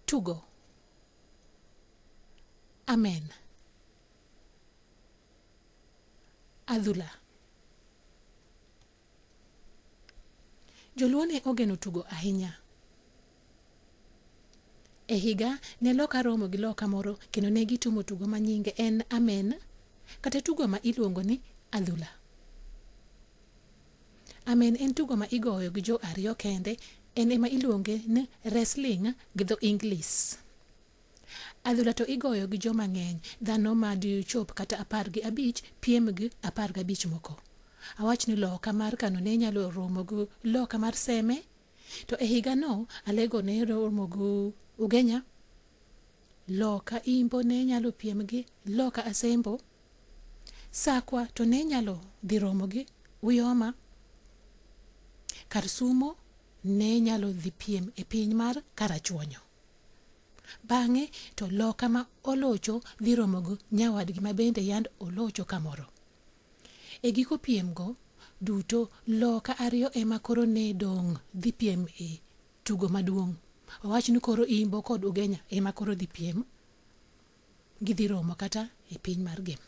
Tugo. Amen. Adhula. Joluo ne ogeno tugo ahinya. E higa ne loka romo gi loka moro kendo ne gitumo tugo ma nyinge en amen kata tugo ma iluongo ni adhula. Amen en tugo ma igoyo gi jo ariyo kende, en ema iluonge ni wrestling gi dho Inglis. Adhula to igoyo gi joma ng'eny, dhano ma dichop kata 15 piem gi 15 moko. Awach ni loka mar Kano ne nyalo romo gi loka mar Seme, to e higano Alego ne romo gi Ugenya, loka Imbo ne nyalo piem gi loka Asembo, Sakwa to ne nyalo dhi romo gi Uyoma, kar Sumo ne nyalo dhi piem e piny mar Karachuonyo. Bang'e to loka ma olocho dhi romo gi nyawadgi ma bende yand olocho kamoro. E giko piemgo duto loka ariyo ema koro ne dong' dhi piem e tugo maduong'. Wawach ni koro Imbo kod Ugenya ema koro dhi piem, gidhi romo kata e piny mar Gem.